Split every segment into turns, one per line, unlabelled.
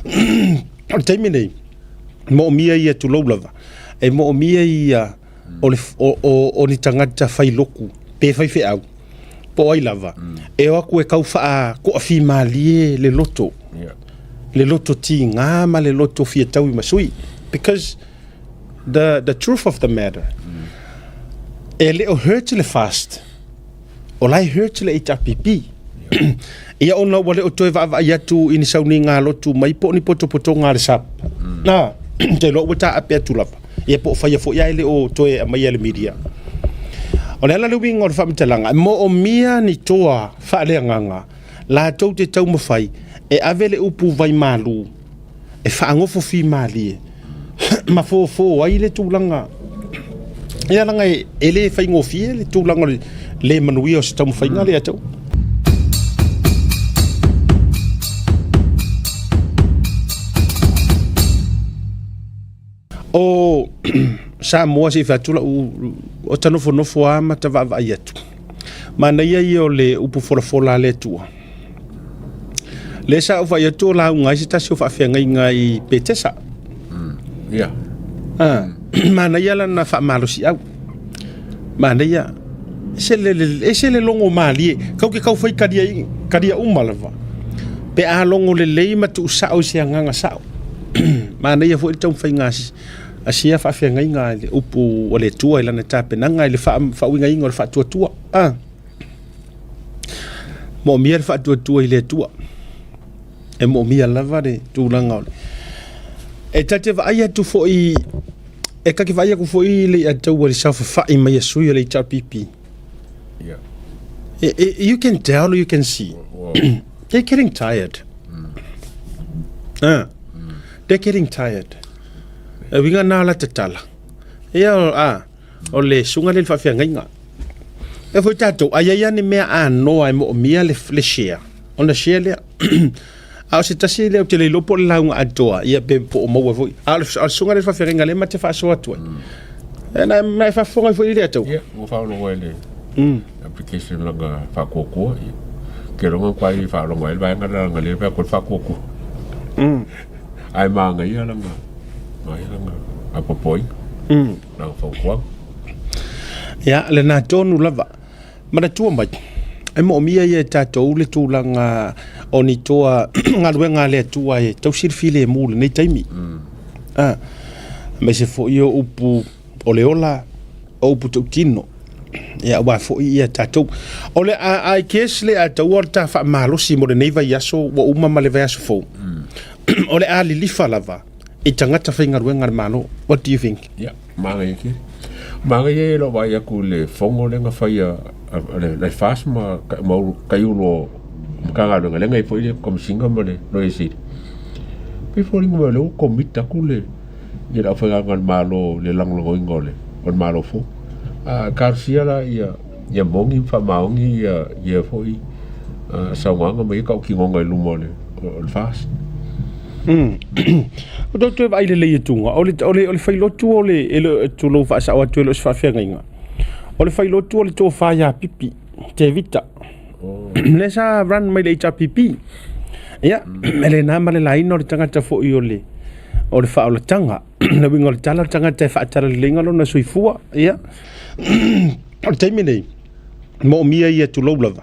O le taimi nei, moomia ia tulou lava, e moomia ia o, le, o, o, o ni tagata fai loku, pe fai feau, po o ai lava, e o atu e tau faatoafimalie le loto, le loto tiga ma le loto fia taui ma sui. Because the truth of the matter, e le o hurt le FAST, o la e hurt le HRPP. Ia ona ua le o toe vaavaai atu i ni sauniga lotu mai po o ni potopotoga a le SAP. Na, te iloa ua taape atu lava. Ia po o faia foi ae le o toe aumaia e le media. O le ala le uiga o le faamatalaga, e moomia ni toa faaleagaga latou te taumafai e ave le upu vaimalu e faagofofimalie ma fofo ai le tulaga. Ia leaga e le faigofie le tulaga o le le manuia o se taumafaiga lea tau. O Samoa se i fai atu lau o ta nofonofo lava ma ta vaavaai atu. Manaia ia o le upu folafola a le Atua. Lea sa ou vaai atu o lauga ai se tasi o faafeagaiga i Petesa.
Ia.
Ah, manaia lana faamalosiau. Manaia. Ese le, ese le logo malie. Kau ke kau fai kalia, kalia uma lava. Pe a logo lelei ma tuusao i se agaga sao. Manaia foi le taumafaiga a sia faafeagaiga i le upu a le Atua i lana tapenaga i le faauigaina o le faatuatua. Ah. Moomia le faatuatua i le Atua. E moomia lava le tulaga o le... E ta te vaai atu foi, e ta te vaai atu foi le ataua i le saofafai mai a sui o le HRPP.
Yeah.
You can tell, you can see. They're getting tired. Ah. They're getting tired. E uiga na la tatala. Ia, ah, o le suga lea i le faafeagaiga. E foi tatou, a i ai lava ni mea anoa e moomia le, le share, ona share lea. A o se tasi lea ou te le iloa po o le lauga atoa, ia pe po o maua foi. A o le, o le susuga lea i le faafeagaiga lea ma te faasoa atu ai. E na, na e faafofoga ai foi i lea tau.
Ia, ua faalogo ai le application langa faakuakua. Ia. Ke longa kwa i faalogo ai le vaega langa le pea ko le faakuakua. Ai māngaia langa, māngaia langa apoapoaiga. Langa fautuaga.
Ia, lena tonu lava. Manatua mai, e moomia ia e tatou le tulaga o ni toa galuega a le Atua e tausi le filemu i lenei taimi. Ah, aemaise foi o upu o le ola, o upu tautino. Ia, aua foi ia tatou. O le a, I guess le a taua o le ta faamalosi mo lenei vaiaso ua uma ma le vaiaso fou. O le a lilifa lava i tagata faigaluega a le Malo. What do you think?
Ia, Manaia tele. Manaia e lou vaai atu i le fono lea na faia a le FAST ma Kaiulu o Matagaluega lea na i ai foi le Komesina ma le Loia Sili. E pei e foliga mai o lea ua commit atu le le aufaigaluega a le Malo i le lagolagoina o le Malo fou. A talosia la ia moni ma faamaoni ia foi saunoaga ma ia tautinoga i luma o le FAST.
O tou toe vaai lelei atu o le o le o le failotu o le e le tulou faasao atu e le o se faafeagaiga. O le failotu o le tofa ia Pipi Tevita. Lea sa run mai le HRPP. Ia, e le na ma le laina o le tagata foi o le o le faaolataga. Le uiga o le tala, o le tagata e faatalaleiga lona soifua. Ia, o le taimi nei, moomia ia tulou lava.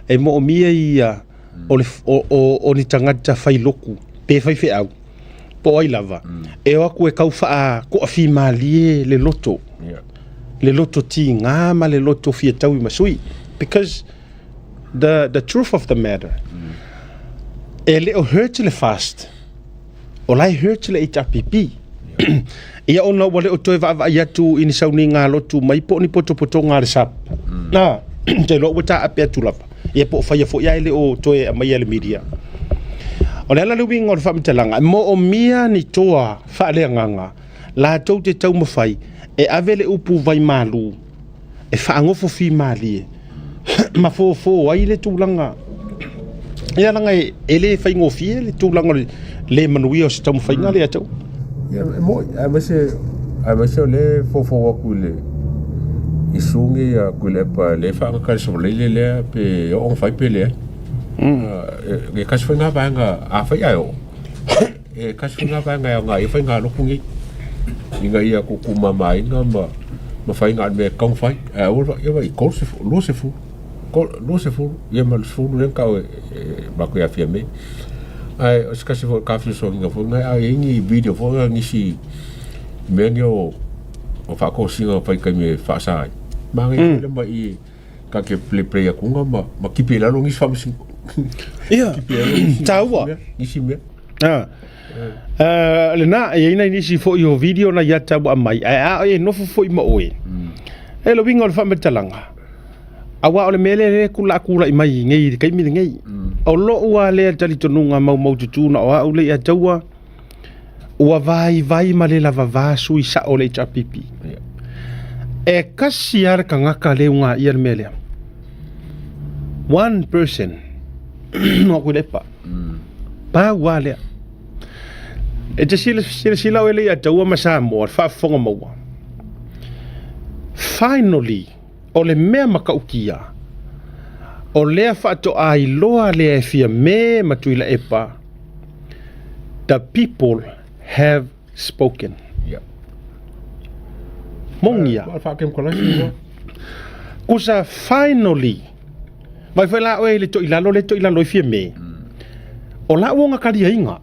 E moomia ia o, le, o, o, o ni tagata fai loku pe fai feau po o ai lava e o atu e tau faatoafimalie le loto le loto tiga ma le loto fia taui ma sui because the truth of the matter e le o hurt le FAST o la e hurt le HRPP ia ona ua le o toe vaavaai atu i ni sauniga lotu mai po o ni potopotoga a le SAP na te iloa ua taape atu lava ia po o faia foi ae le o toe aumaia e le media. O le ala le uiga o le faamatalaga, e moomia ni toa faaleagaga latou te taumafai e ave le upu vaimalu e faagofofimalie ma fofo ai le tulaga. Ia leaga e le faigofie le tulaga o le le manuia o se taumafaiga lea tau.
Ia e moni, aemaise o lea e fofo atu i le i sugi ia Tuilaepa lea e faagata i le Savalele lea pe oo ona fai pe leai. E tasi foi lena vaega a fai ae oo. E tasi foi lena vaega e aoga ai faigalotu nei ina ia tuutuumamaina ma ma fai na o le mea e tatau ona fai ae aua le ia vaai 30, 20, 20 ia ma le 10 lea na tau e matou ia Fiame. Ae o se tasi foi o ta fesoasoaniga foi lena a i ai ni video foi na nisi mea nei o faatosina na fai i taimi e faasa ai. Manaia foi le mai i ta te play atuga ma ma tipi i lalo nisi faamasino.
Ia, taua.
Nisi mea.
Ah. Lena, e i ai nai nisi foi o video na ia te au aumai, ae a e nofo foi ma oe, e le uiga o le faamatalaga, aua o le mea lea lea o le a tulai mai nei i le taimi lenei. O lou lava lea talitonuga maumaututu na o au le ia taua, ua vaivai ma le lavava sui sao o le HRPP. E tasi lava le tagata lea e ugaia le mea lea. One person. O Tuilaepa. Pau lava lea. E te silasila oe le ia taua ma Samoa, le faafofoga maua. Finally, o le mea matautia, o lea faatoa iloa lea e Fiame ma Tuilaepa, the people have spoken.
Yeah.
Moni ia.
Ma faakemokalasi loa.
Kusa finally, mai foi la oe i le toilalo le toilalo i Fiame, o lau ona kaliaiga,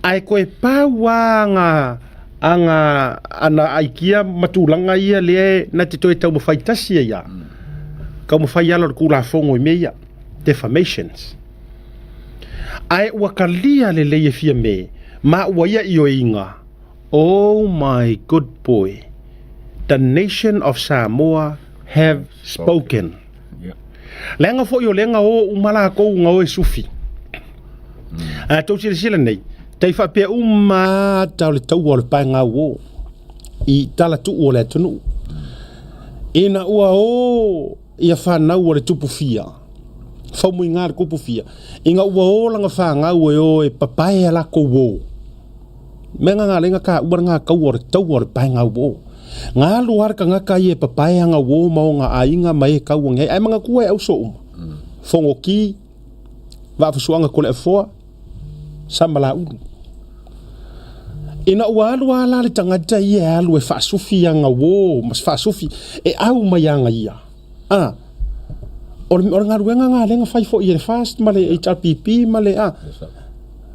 ae koe pau lava aga ana aikia ma tulaga ia lea na te toe taumafai tasi ai lava, taumafai ala o le Tulafono i mea ia, defamations. Ae ua kalia lelei e Fiame ma ua ia ioeina, Oh my good boy, the nation of Samoa have spoken. Leaga foi o lea na o uma lakou na o e sufi. A tou silasila nei, tai faapea uma ata o le taua o le paega uo i tala tuu o le atunuu. Ina ua o ia fanau o le tupu fia, faumuiga le tupu fia, ina ua o lana fanau e o e papae a lakou o. Mea nga lenga ka ua nga kaua o le taua o le paega uo. Nga alu lava le tagata ia e papae ana uo ma ona aiga ma e kaua nei. Ae manatua e auso uma. Fogoki, Vaafusuaga Toleafoa, Samalaulu. Ina ua alu lava la le tagata ia e alu e faasufi ana uo ma faasufi e au mai ana ia. A, o le, o le galuega lena lea na fai foi e le FAST ma le HRPP ma le a.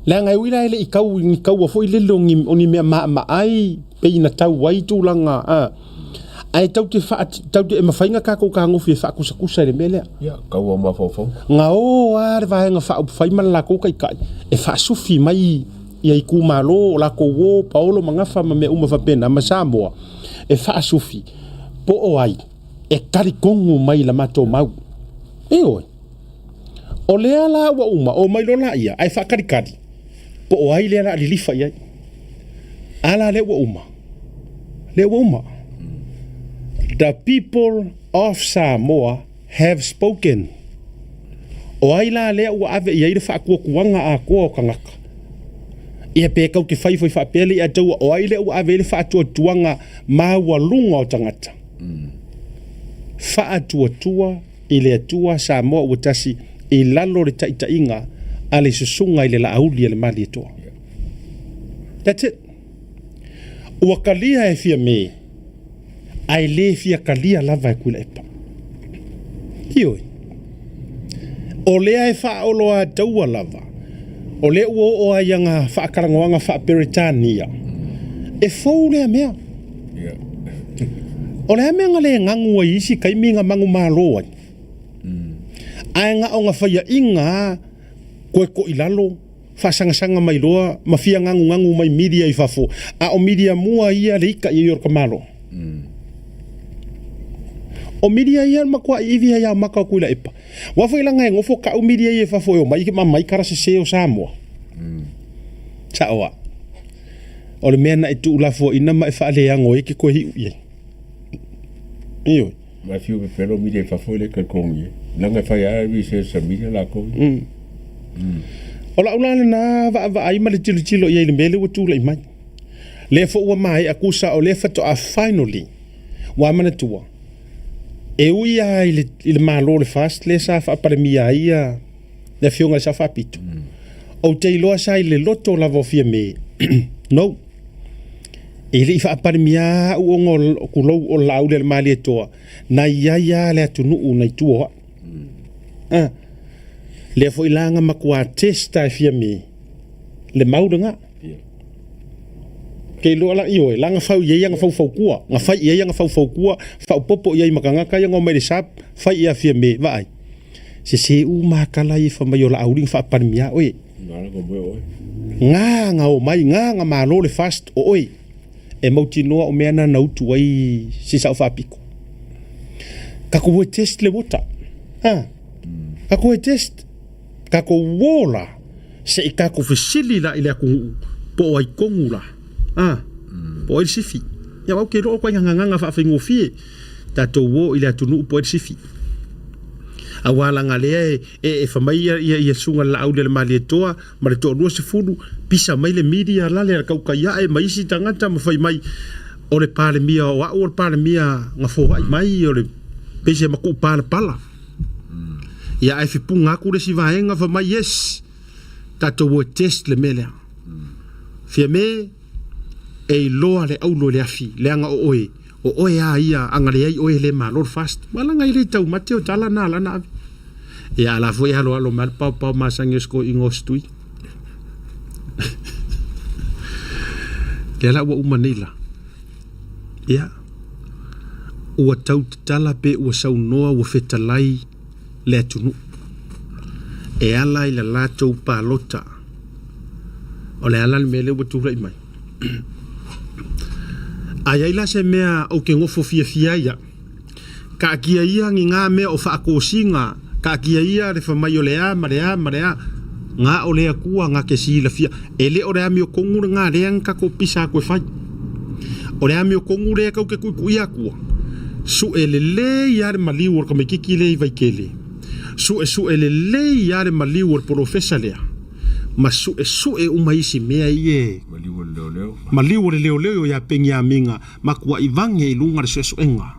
Leaga e ui la e le i tau i ni taua foi lele o ni, o ni mea maamaai pei na tau ai tulaga a. Ae tau te faa, tau te e mafai na tatou fetagofi e faakusakusa i le mea lea.
Ia, taua o mafaufauga.
Na o lava le vaega faaupufai ma le latou taitai e faasufi mai ia itumalo o latou o, paolo ma gafa ma mea uma faapena ma Samoa e faasufi po o ai e talitonu mai i la matou mau. Ioe. O lea la ua uma, omai loa laia ae faatalikali po o ai lea o le a lilifa i ai. A la lea ua uma, lea ua uma. The people of Samoa have spoken. O ai la lea ua ave i ai le faatuatuaga atoa o tagata? Ia pe tau te fai foi faapea le ia taua, o ai lea ua ave i ai le faatuatuaga maualuga o tagata? Faatuatua i le Atua Samoa ua tasi i lalo o le taitaiga a le Susuga i le Laauli a le Malietoa. That's it. Ua kalia e Fiame, ae le fia kalia lava e Tuilaepa. Ioe. O lea e faaoloataua lava, o lea ua oo lava i ana faatalanoaga faa-Peretania, e fou lea mea. O le a mea na le ganu ai i isi taimi na manumalo ai? Ae na o na faiaina lava toe toilalo, faasagasaga mai loa ma fia ganuganu mai media i fafo, a o media mua ia le ita i ai o le tamaloa. O media ia le matua iivi ai ao maka o Tuilaepa. Aua foi leaga e nofo tau media ia i fafo e omai ma aumai tala sese o Samoa. Sao a? O le mea na e tuulafoaiina ma e faaleago ai e te toe iu i ai. Ioe.
Ma e fiu pepelo media i fafo e le talitonu i ai. Leaga e fai lava research a media latou ia.
O lau la lena vaavaai ma le tilotilo i ai i le mea lea ua tulai mai. Lea foi ua maea tusa o lea faatoa finally ua manatua e ui lava i le Malo o le FAST lea sa faapalemia ai le Afioga i le Sao Faapito. Ou te iloa sa i le loto lava o Fiame. No. E le i faapalemia a'u ona o kulou o le Laauli a le Malietoa, na i ai lava le atunuu nai tua o a'u. A. Lea foi la na matua test e Fiame le mau lena. Ke iloa la ioe, la na fau i ai ana faufautua, na fai i ai ana faufautua, faaopoopo i ai ma tagata ia na omai i le SAP, fai ia Fiame, vaai. Sese uma tala ia fai mai o Laauli na faapalemia oe. Ga na omai, ga na malo le FAST o oe. E mautinoa o mea na na utu ai si sao faapito. Tatou o e test le water. Ha? Tatou o e test. Tatou o la, se i tatou fesili la i le atunuu po o ai tonu la. Ha? Po o ai le sifi. Ia aua ou te iloa o ituaiga gagana faafaigofie. Tatou o i le atunuu po o ai le sifi. Aua leaga lea e fai mai ia susuga i le Laauli a le Malietoa ma le toalua sefulu, pisa mai le media la le tautai ae ma isi tagata ma fai mai o le Palemia o au o le Palemia na foai mai o le pei se matuu palapala. Ia ae fepuga atu le isi vaega fai mai yes, tatou o e test le mea lea. Fiame e iloa le aulo i le afi leaga o oe o oe a ia a na leai oe e le malo le FAST. Ua laga e le taumate o tala na ala na ave. Ia a la foi e aloalo mai le paopao masani o sikoiga o Setui. Lea la ua uma nei la. Ia, ua tau tatala pe ua saunoa ua fetalai le atunuu e ala i la latou palota. O le ala le mea lea ua tulai mai. A i ai la se mea ou te nofo fiafia ai au, taatia ia ni ngā mea o faatosina, taatia ia le fai mai o le a ma le a ma le a, ngā o le Atua ngā te silafia. E le o le amiotonu lena lea na tatou pisa atu e fai. O le amiotonu lea tou te tuituia atua, sue lelei lava le maliu o le tamaitiiti lea i Vaitele, suesue lelei lava le maliu o le polofesa lea, ma suesue uma isi mea ia e
Maliu o le leoleo.
Maliu o le leoleo ia Peniamina, matuai vage i luga le suesuega.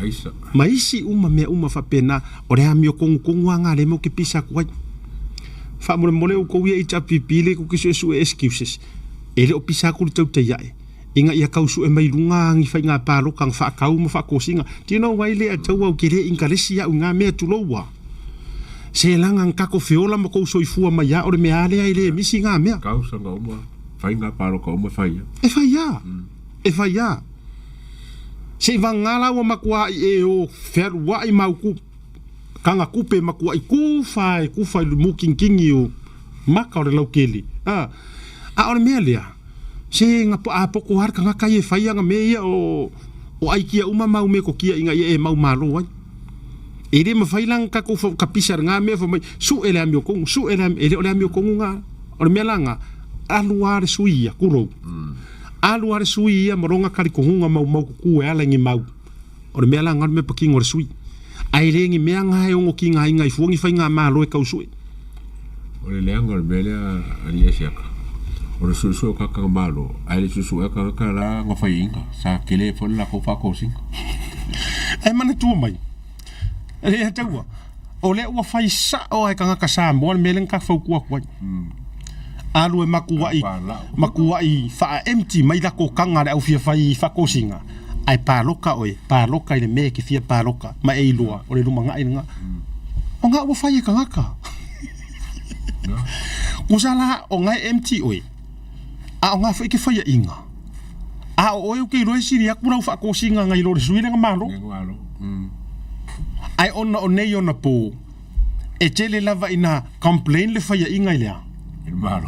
Aisa.
Ma isi uma mea uma faapena, o le amio togutonu lava lena lea matou te pisa atu ai. Faamolemole outou ia HRPP lea tou te suesue excuses, e le o pisa atu le tautai ae, ina ia tau sue mai luga ni faiga palota na faatau ma faatosina. Do you know why lea taua ou te le inkalesi au i na mea tulou a? Se laga na tatou feola ma tou soifua mai a o le mea a lea e le misi na mea.
Tausaga uma, faiga palota uma e fai a.
E fai a. E fai a. Se i vagana la ua matuai e o fealuai mau ku kaga kupe matuai kufa e kufa i le mukinkingi o maka o le lautele. A, a o le mea lea, se na a poko lava le tagata ia e fai ana mea ia o o aikia uma mau metotia ina ia e mau malo ai. E le mafai la ona tatou kapisa i lena mea fai mai sue le amiotonu, sue le e le o le amiotonu lena. O le mea la lena, alu lava le sui ia, tulou. Alu lava le sui ia ma lona talitonuga maumaututu e ala i ni mau. O le mea la lena o le mea patino a le sui. Ae le ni mea na e ono tigaina ai fua ni faigamalo e tau sue.
O le leaga o le mea lea alii Asiata, o le suesue o tagata malo, ae le suesue a tagata la na faiaina, sa tele foi le latou faatosina.
E manatua mai, e taua, o lea ua fai sao lava e tagata Samoa le mea lea na tatou fautua atu ai. Alu e matuai, matuai faa-empty mai latou taga a le au fia fai faatosina, ae paloka oe, paloka i le mea e te fia paloka, ma e iloa, o le lumanai lena. O na ua fai e tagata. Kusa la, o na e empty oe, a o na foi e te faiaina. A o oe ou te iloa e sili atu lau faatosina nai lo le sui lea na malo. Ae ona o nei ona po, E tele lava ina complain le faiaina i le a?
I le Malo.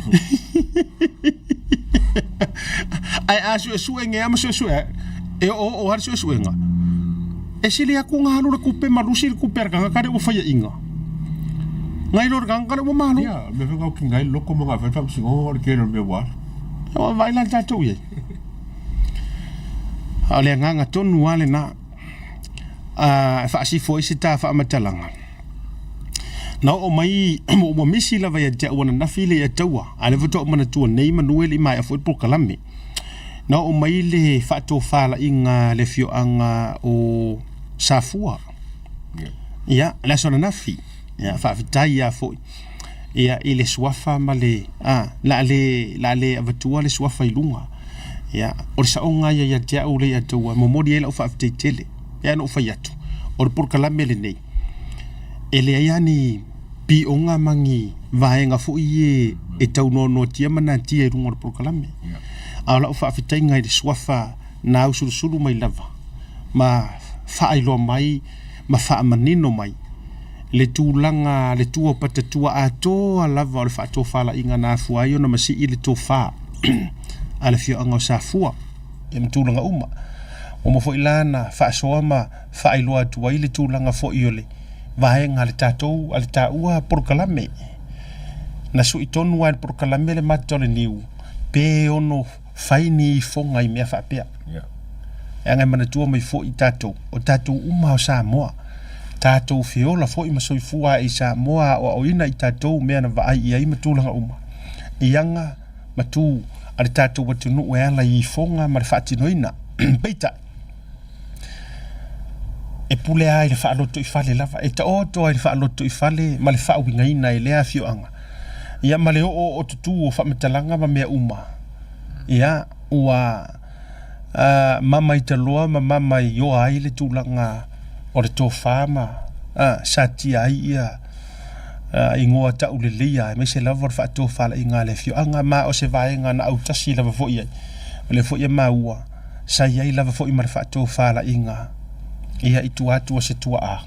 Ae a suesue nge a ma suesue ae, e oooo lava le suesuega. E sili atu ona alu le tupe ma lusi le tupe a le tagata lea ua faiaina, nai lo le tagata lea ua malo.
Ia, o le mea foi na okiga ai le loto ma gafai le faamasinoga o le tele o le mea ua alu.
Ua vaai la le tatou i ai. A o le agaga tonu lava lena e faasifo ai se ta faamatalaga. Na oo mai ua misi lava ia te au ananafi le ia taua, a o lea faatoa ou manatua nei manu e le i maea foi le polokalame. Na oo mai le faatofalaiga a le afioaga o Safua, ia, le aso ananafi. Ia, faafetai lava foi. Ia, i le suafa ma le, a, la le, la le avatua le suafa i luga. Ia, o le saoga ia ia te au Leiataua, e momoli ai lau faafetai tele. E ana ou fai atu, o le polokalame lenei, e leai lava ni pioga ma ni vaega foi e, e tau noanoatia ma natia i luga o le polokalame. A o lau faafetaiga i le suafa na ausulusulu mai lava ma faailoa mai ma faamanino mai le tulaga le tua patatua atoa lava o le faatofalaiga na afua ai ona masii le tofa a le afioaga o Safua ia ma tulaga uma. Ua uma foi la na faasoa ma faailoa atu ai le tulaga foi o le vaega a le tatou a le taua polokalame. Na sui tonu lava e le polokalame le mata o le niu pe ono fai ni ifoga i mea faapea. E aga e manatua mai foi tatou, o tatou uma o Samoa, tatou feola foi ma soifua ae i Samoa aoaoina i tatou mea na vaai i ai ma tulaga uma i aga ma tu a le tatou atunuu e ala i ifoga ma le faatinoina. Peitai, e pule lava i le faalotoifale lava, e taoto lava i le faalotoifale ma le faauigaina e lea afioaga, ia ma le ooootutu o faamatalaga ma mea uma, ia ua mamaitaloa ma mamaioa ai le tulaga o le tofa ma satia ai ia igoa tauleleia aemaise lava o le faatofalaiga a le afioaga ma o se vaega na autasi lava foi i ai. O lea foi e maua sa i ai lava foi ma le faatofalaiga ia i tua atu o se tuaa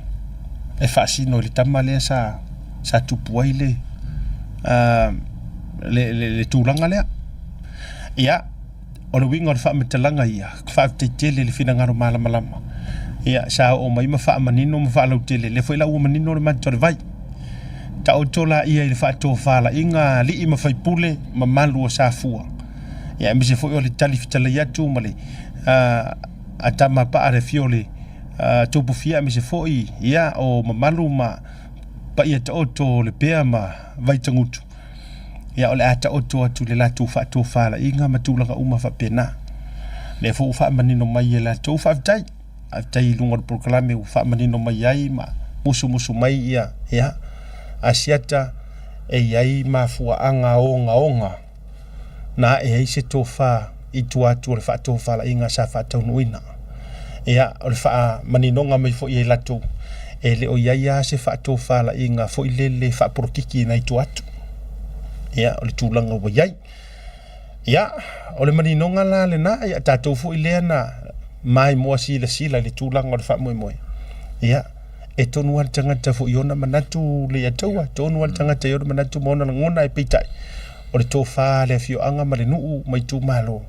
e faasino i le tama lea sa sa tupu ai le le tulaga lea. Ia, o le uiga o le faamatalaga ia, faafetai tele i le finagalo malamalama. Ia, sa oo mai ma faamanino ma faalautele, lea foi la ua manino le mata o le vai. Taoto laia i le faatofalaiga a alii ma faipule mamalu o Safua. Ia, aemaise foi o le tali fetalai atu ma le a tama paa le afio o le Tupufia, aemaise foi ia o mamalu ma paia taoto o Lepea ma Vaitagutu. Ia, o le a taoto atu i le latou faatofalaiga ma tulaga uma faapena. Lea foi ua faamanino mai e latou, faafetai. Faafetai i luga o le polokalame ua faamanino mai ai ma musumusu mai ia, ia, Asiata e i ai mafuaaga ogaoga na ae ai se tofa i tua atu o le faatofalaiga sa faataunuuina. Ia, o le faamaninoga mai foi e latou, e le o i ai lava se faatofalaiga foi lele faapolokiki nai tua atu. Ia, o le tulaga ua i ai. Ia, o le maninoga la lena, ia tatou foi lea na maimoa silasila i le tulaga o le faamoemoe. Ia, e tonu lava le tagata foi i ona manatu Leiataua, tonu lava le tagata i ona manatu ma ona lagona ae peitai, o le tofa a le afioaga ma le nuu ma itumalo,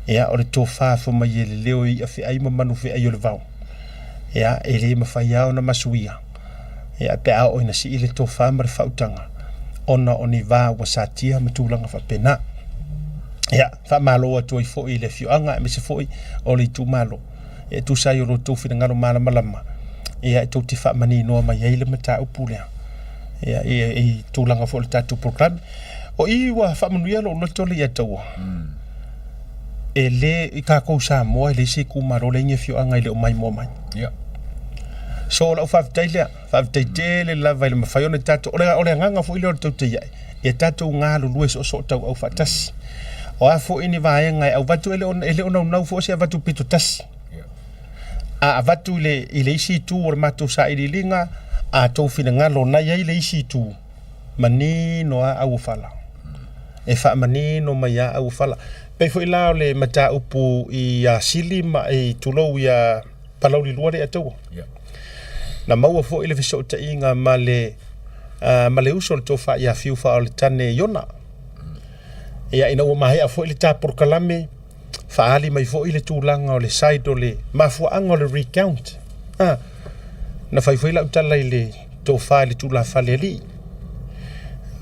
ia, o le tofa fai mai e le leo o i'a feai ma manu feai o le vao, ia, e le mafai lava ona masuia, ia, pe a oo ina sii le tofa ma le faautaga ona o ni va ua satia ma tulaga faapena. Ia, faamalo atu ai foi i le afioaga aemaise foi o le itumalo e tusa ai o lo outou finagalo malamalama, ia, e tou te faamaninoa mai ai le mataupu lea, ia, i tulaga foi o le tatou polokalame. O i ua faamanuia lou loto Leiataua, e le i takou Samoa e leai se itumalo leai ni afioaga e le o maimoa mai.
Ia.
So o lau faafetai lea, faafetai tele lava i le mafai ona tatou, o le agaga foi lea o le tautai ae, ia tatou galulue soosoo tauau faatasi. O a foi ni vaega e avatu, e le o naunau foi se avatu pito tasi. A avatu i le isi itu o le matou sailiiliga, a tou finagalo na i ai le isi itu, manino lava auofala. E faamanino mai lava auofala. E pei foi la o le mataupu ia Sili ma i tulou ia Palauli 2 Leiataua. Na maua foi le fesootaiga ma le ma le uso o le tofa ia Fiu Faaoletane Iona. Ia ina ua maea foi le ta polokalame, faaali mai foi le tulaga o le side o le mafuaaga o le recount. Ah, na fai foi lau tala i le tofa i le tulafale alii.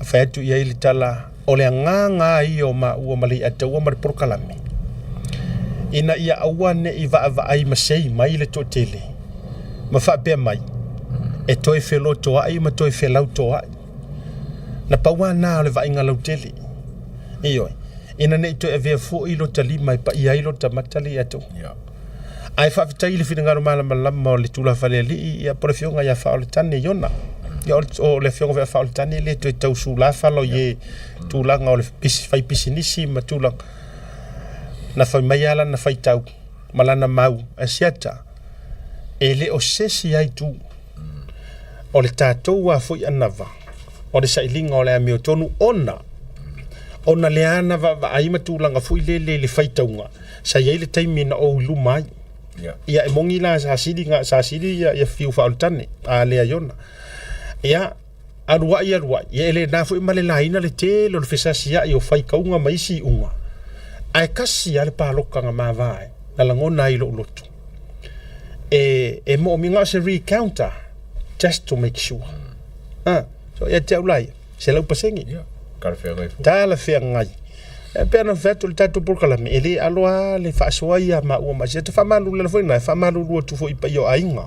Fai atu i ai le tala, o le agaga lava ia o maua ma Leiataua ma le polokalame, ina ia aua ne i vaavaai masei mai le toatele ma faapea mai, e toe felotoai ma toe felautoai. Na pau lava lena o le vaaiga lautele. Ioe. Ina ne i toe avea foi lota lima e paia ai lota mata Leiataua. Ae faafetai i le finagalo malamalama o le tulafale alii, ia po o le afioga ia Faaoletane Iona. Ia o le afioga foi ia Faaolotane e le toe tau sula fala o ie tulaga o le fai pisinisi ma tulaga. Na fai mai lava lana faitau ma lana mau a Siata, e le o se isi lava itu. O le tatou lava foi anava o le sailiga o le amiotonu ona ona lea na vaavaai ma tulaga foi lele i le faitauga sa i ai le taimi na ou i luma ai. Ia e moni la sa sili sa sili ia fiu faaolotane a leai ona. Ia alu ai alu ai, ia e le na foi ma le laina le tele o le fesasiai o faitauga ma isi iuga. Ae kasi lava le paloka na mavae na lagona ai i lou loto. E moomia na o se recount lava just to make sure. So ia te au la ia, 100%.
Ia, talafeagai foi.
Talafeagai. E pei ona fai atu le tatou polokalame, e le alo lava le faasoa ia maua ma Asiata. Faamalulu foi na, e faamalulu atu foi i paia o aiga.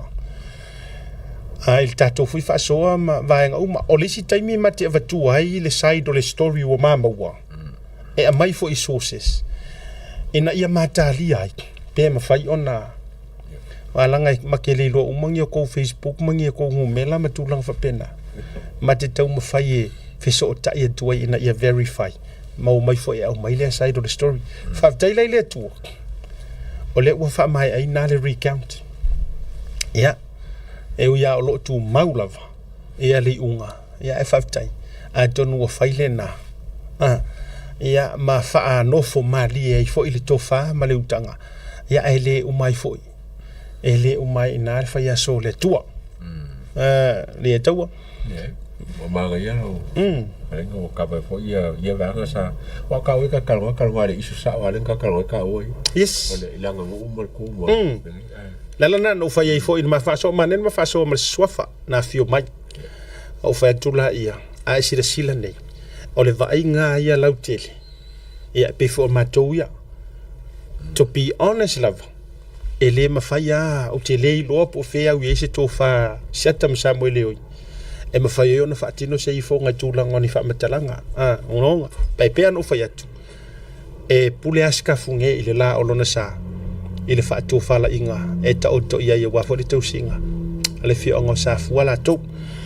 A i le tatou foi faasoa ma vaega uma. O le isi taimi ma te avatua ai le side o le story ua mamaua, e aumai foi sources, ina ia matalia ai, pe mafai ona alaga e make le iloa uma ni o kou Facebook ma ni o kou numera ma tulaga faapena. Ma te taumafai e fesootai atu ai ina ia verify ma omai foi e aumai lea side o le story. Faafetai la i le Atua, o lea ua faamaeaina le recount. Ia, e ui lava o lo o tumau lava ia le iuga, ia ae faafetai, atonu ua fai lena, ia ma faanofo malie ai foi le tofa ma le utaga, ia ae le uma ai foi, e le uma ai i ina le faiaso o le Atua. Le taua.
Ua manaia lau vaega ua kava ai foi ia vaega sa aua o taua e talanoa talanoa i le issue sao lava lea na talatalanoa ai taua ia.
Yes.
O le aganuu ma le tu ma
Le ala lena na ou fai ai foi ma faasoa manaia ma faasoa ma le suafa na afio mai. Ou fai atu laia, a e silasila nei, o le vaaiga lava ia lautele, ia e pei foi o matou ia. To be honest lava, e le mafai lava, ou te le iloa po o fea au i ai se tofa Siata ma Samuele oi, e mafai ai ona faatino se ifoga i tulaga o ni faamatalaga, ogaoga. E pei ona ou fai atu, e pule lava Sikafuge i le la o lona sa i le faatofalaiga e taoto i ai aua foi le tausiga a le afioaga o Safua latou.